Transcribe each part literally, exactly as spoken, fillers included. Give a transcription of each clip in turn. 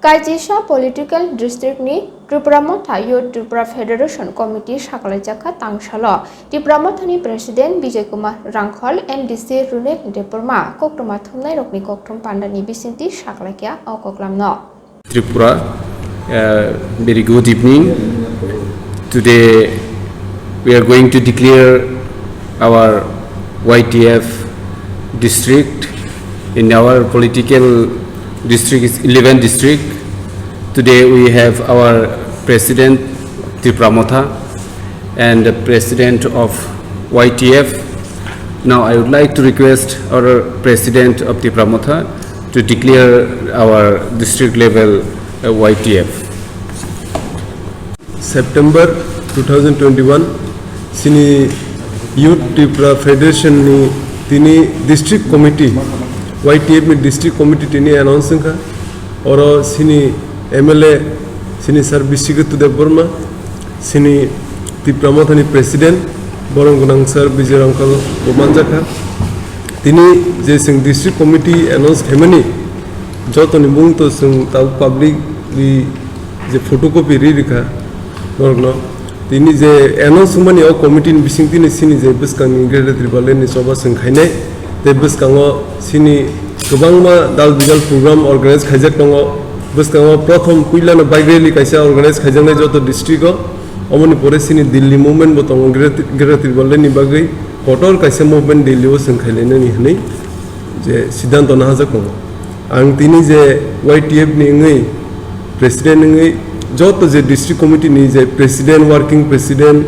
Kaijisa political district ni Tipra Motha Youth Tipra Federation Committee sakalaijak kha tangsalo. Tipra Motha ni President Bijoy Kumar Rangkhol, M D C Runel Debbarma koktwma thumnai rokni kokthum panda ni bisingtwi sakalaikha o koklam no. Tripura, uh, very good evening. Today we are going to declare our Y T F district. In our political district is eleven district. Today we have our president Tipra Motha and the president of Y T F. Now I would like to request our president of Tipra Motha to declare our district level uh, Y T F. September two thousand twenty-one, sini Youth Tipra Federation ni tini district committee, Y T F ni district committee tini announce wngkha. Oro sini M L A, sini Sir Biswajit Debbarma, sini Tipra Motha ni president, borom gwnang Sir Bijoy Rangkhol bo manjakha. Tini je chwng district committee announce khaimani, jotoni mung to chwng tabuk public ri je photocopy ri rikha norokno. Tini je announce wngmani o committee ni bising tini sini je bwskangni Greater Tipraland ni choba chwng khainai, tei bwskango sini kwbangma dal bidal program organize khaijak tongo. Bwskango prothom puilano bike rally kaisa organize khaijaknai joto district o, omoni pore sini Delhi movement bo tongo Greater Greater Tipraland ni bagwi. Kotor kaisa movement Delhi o chwng khailainani hwnwi je siddhanto nahajak tongo. Ang tini je Y T F ni wngwi president wngwi joto je district committee ni je president, working president,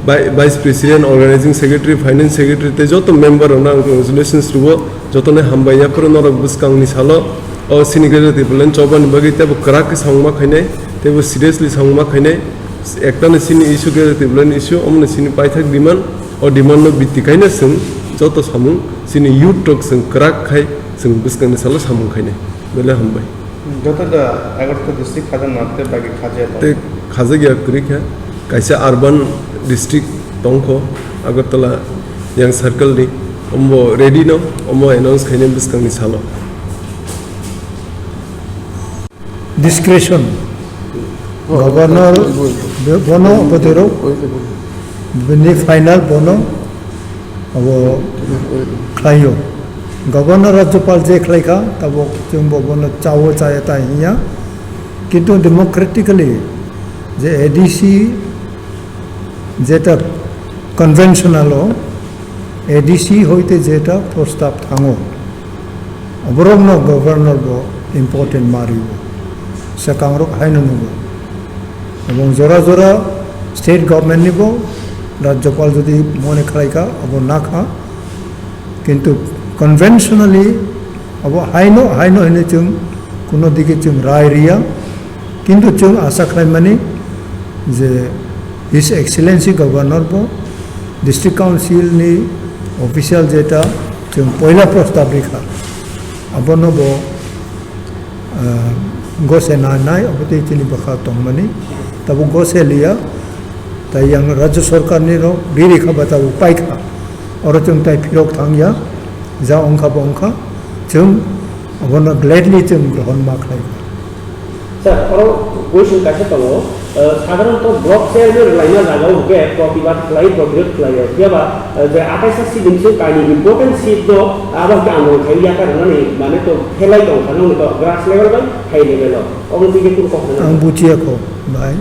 vi-, vice president, organizing secretary, finance secretary tei joto member rokno ang congratulations rwo, jotono hambai yaphuru norok bwskangni salo o sini Greater Tipraland chobani bagwi teibo kwrak khe samung ma khainai, teibo seriously samung ma khainai, ektano sini issue Greater Tipraland issue, omono sini paithak demand. O demand no bitti khaina chwng joto samung chini youth rok chwng kwrak khai chwng bwskangni salo samung khainai. Belai hambai. Joto da egaroh ta district khajak na tei bagi khajak ya to. Tei khajak ya kwrwi kha. Kaisa urban district tongkho Agartala yang circle ni, ombo ready no, ombo announce khainai bwskangni salo. Discretion. Governor be-, bono botorok bini final bono abo khlaio. Governor Rajyapal je khlaikha, tabok chwngbo bono chao chaya ta hinya. Kintu democratically je A D C jeta conventional o A D C hoite jeta prostab thango, oborokno governor bo important ma rio, swkangrok haino nungo. Ebong jora jora state government ni bo Rajyapal jodi mone khlaikha, abo nakha. Kintu conventionally abo haino, haino hwnwi chwng kuno dike chwng rai riya. Kintu chwng asa khlaimani je His Excellency Governor bo District Council ni official jeta chwng poila prostab rikha, abono bo ah, gose na nai, obo tei chini bwkha tongmani, tabuk gose liya, tai yang Rajya Sarkar ni rok riri kha ba tabuk paikha, oro chwng tai phirok thang ya, ja wngkha bo wngkha, chwng obono gladly chwng grohon ma khlai. Sir, oro question kaisa tongo, eh, sadharanto block chairman rwlaina jagao hwnkhe protibad khlai, protibad khlaio, phiya ba, eh, je atais seat ni bising kainwi important seat no abo hwnkhe andolon khai yakar rwnani mane to phelai tong kha, nokni to grass level bai high level o. Obo twi khe kunu kok hwnwi. Ang buchiya kho, bhai.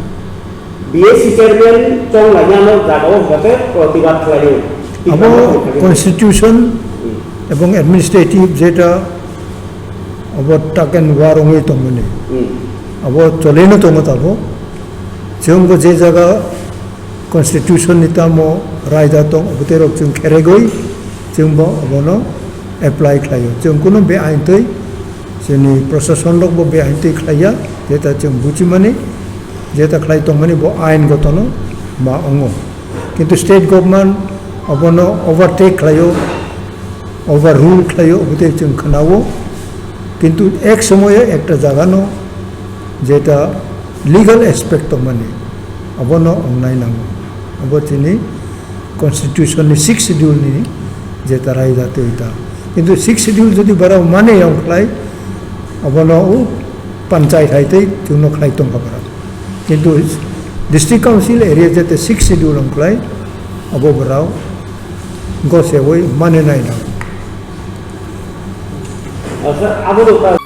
B S C chairman chong lainano jagao hwnkhe protibad khlaio. Abo constitution Hmm. Ebong administrative jeta abo taken war wngwi tongmani. Hmm. Abo cholino tongo tabo. Chwngbo je jaga constitution ni tamo raida tong, obo tei rok chwng kheregwi chwngbo abono apply khlaio. Chwng kuno beain twi chini prosason rokbo beain twi khlaiya, jeta chwng buchimani, jeta khlai tongmani bo ain gotono ma wngo. Kintu state government abono overtake khlaio, overrule khlaio, obo tei chwng khwnao. Kintu ek somoyo ekta jagano jeta legal aspect tongmani, abono wngnai nango. Abo chini constitution ni sixth schedule ni jeta raida twi ta. Kintu sixth schedule jodi barao mane yong khlai, abono o Panchayat hai tei chwngno khlai tongkha borok. Kintu district council area jete sixth schedule wng khlai, abo borok gosewi mane nai nang. Sir, abo